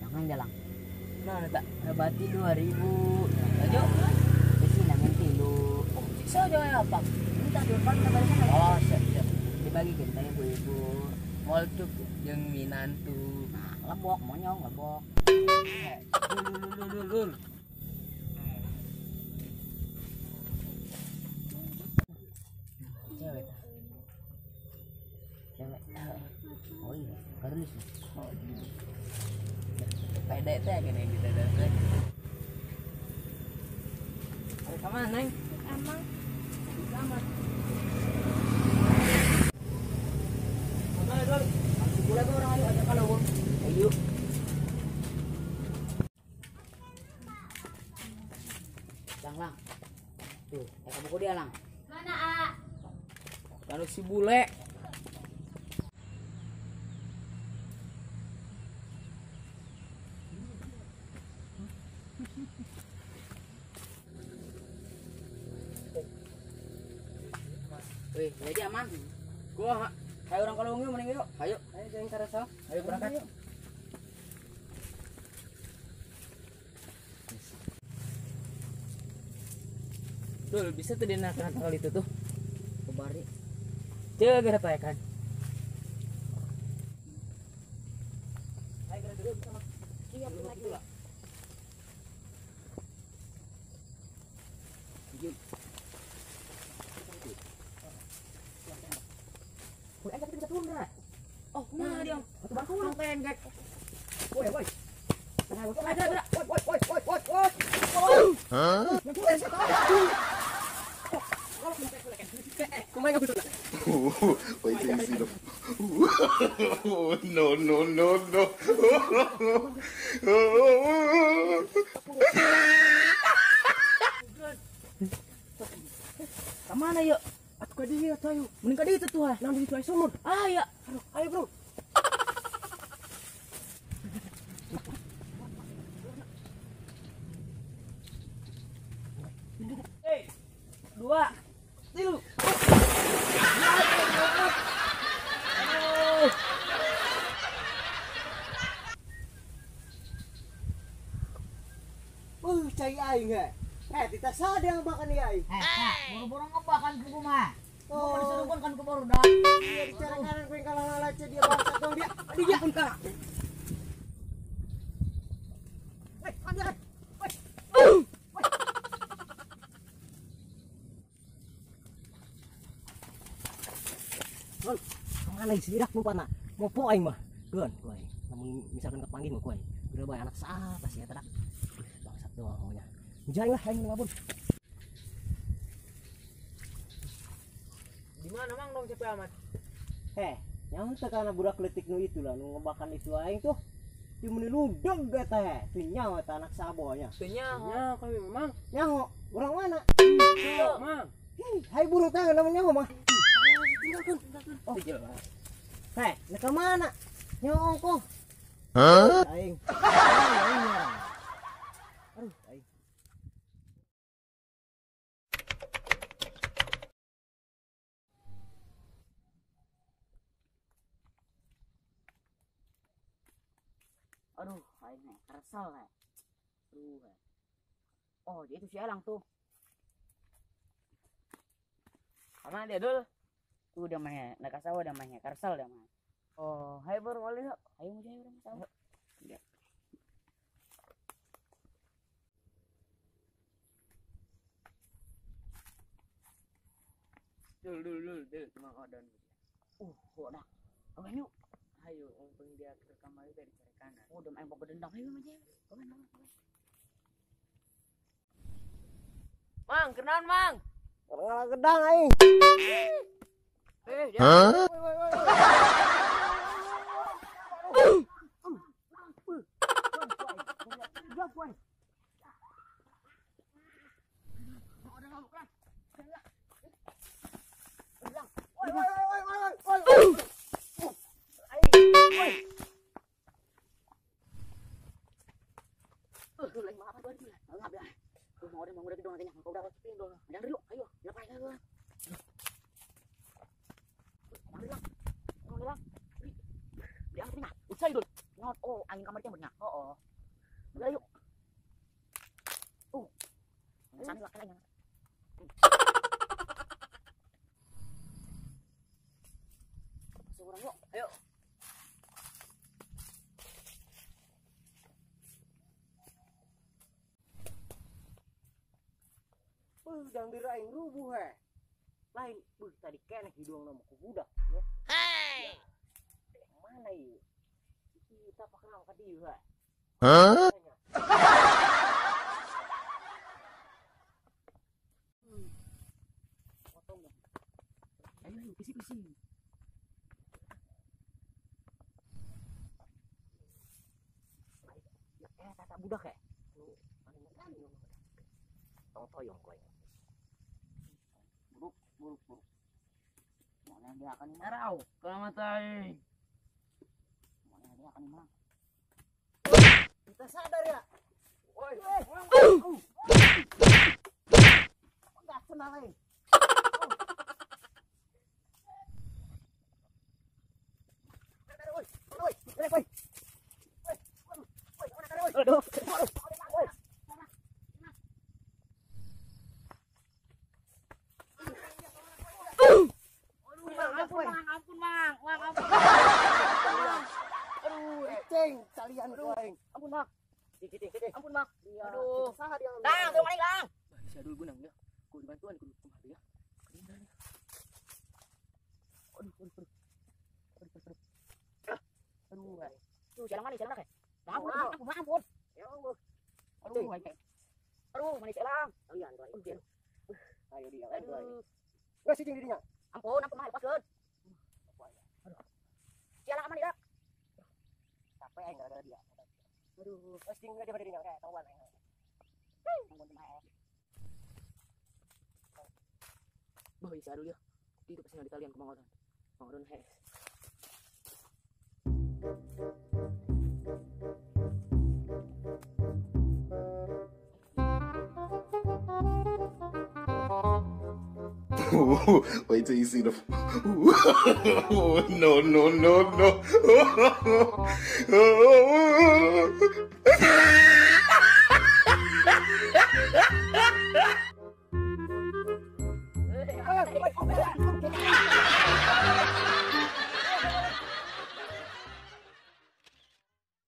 Jangan jalan. Nah, tak berarti 2000. Ayo. Besi nanti tilu. Oh, siksa jangan apa? Minta depan barisan. Oh, siap, siap. Dibagi kita ibu-ibu. Molcuk jeung minantu. Nah, lebok monyong lebok. Lul. Cewek. Cewek. Oh iya, garis. Oh iya. Pede teh gini gitu teh. Ayo ka mana, Neng? Amang. Kamar. Mana dulu? Boleh orang ayo aja kalau ayo. Lang lang. Tuh, kamu kok dia lang. Mana, A? Kalau si bule. Wih, jadi aman. Gua ayo orang kalau nggak mending yuk. Ayo, ayo jangan karasa. Ayo berangkat. Dul, bisa tuh dia nakal itu tuh. Kebari. Coba kita kan. Ayo gerak dulu sama. Iya, lagi lah. Oh, nah dia. Batu bangku lu pendek. Woi, woi. Ada, ada. Woi, woi, woi, woi, woi. Hah? Wait till you see the. No, no, no, no. Kemana yuk? Atuh ka dieu atuh ayo. Mending ka dieu tuh ah. Nang di ditu aya sumur. Ah ya. Aduh, ayo bro. Hei, 2, 3. Cai aing he. Tidak sadar makan dia aing. Boro-boro ngebakan ku mah. Oh, disuruhkan kan ku barudak. Iya, bicara kanan ku yang kalah ngalace dia bangsa dong dia. Dia pun kalah. Woi, ambil. Woi. Woi. Kemana sih dak lupa na. Mopo aing mah. Geun ku aing. Lamun misalkan kepanggih mah ku aing. Geura bae anak saha pasti eta dak. Bangsat doang maunya. Jalan lah aing ngabun. Di mana mang dong cepet amat? Nyaho teh kana budak leutik nu itu lah nu ngebakan itu aing tuh. Di meuni ludeg eta he. Teu nyaho eta anak sabonya. Teu nyaho. Nyaho kami mang. Nyaho, urang mana? Teu, mang. Hai buru teh namanya nyaho mah. Tinggalkeun, tinggalkeun. Oh, jelas. Heh, ka mana? Nyaho ongkoh. Hah? Aing. Aing. Aduh, aing. Aduh, aing kesel kayak. Aduh. Oh, dia itu si Elang tuh. Mana dia, Dul? Tuh udah mah, nak kasau udah mah, kesel udah mah. Oh, hai baru boleh yuk. Ayo mau jadi orang kasau. Ya. Dul, dul, dul, dul, mang odon. Kok dah. Oke, yuk. Ayo, umpeng dia ke kamar dari cari kanan. Oh, udah main pokok dendam. Ayo, aja. Komen, komen. Mang, kenalan, Mang. Ngalah gedang aing. Eh, Hah? Ujang diri aing rubuh he. Lain beuh tadi keneh hidungna mah ku budak ya. Hey. Mana ieu? Kita pakenal ka dieu he. Hah? Potong dah. Ayo ayo bisi-bisi. Tata budak ya? Tong toyong kowe. Buruk, buruk, buruk. Mana dia akan marau kalau mata aing. Mana dia akan marau. Kita sadar ya. Woi. Enggak senang aing. Woi, woi, woi. Aduh, ampun, Mang, ampun, Mang. Mang, ampun. Aduh, eceng, kalian aing. Ampun, Mak. Dikit, dikit. Ampun, Mak. Aduh. Saha dia. Lang, tolong aing, Lang. Bisa dulu gunang ya. Kudu bantuan kudu kumaha ya. Aduh, aduh, aduh. Aduh, aduh. Aduh. Tuh, jalan mana, jalan mana, Ampun, ampun, ampun. Ya Allah. Aduh, aing. Aduh, manis elang. Kalian ku aing. Ayo dia, ayo. Wes cicing dirinya. Ampun, ampun, mah lepaskeun. Aduh. Sialan aman tidak? Capek aing gara-gara dia. Aduh, wes cicing dia dirinya kayak tauan aing. Ampun, mah. Boy, si Adul ya. Itu pasti di kalian ku Mang Odon. Mang Odon hees. Wait till you see the. No, no, no, no.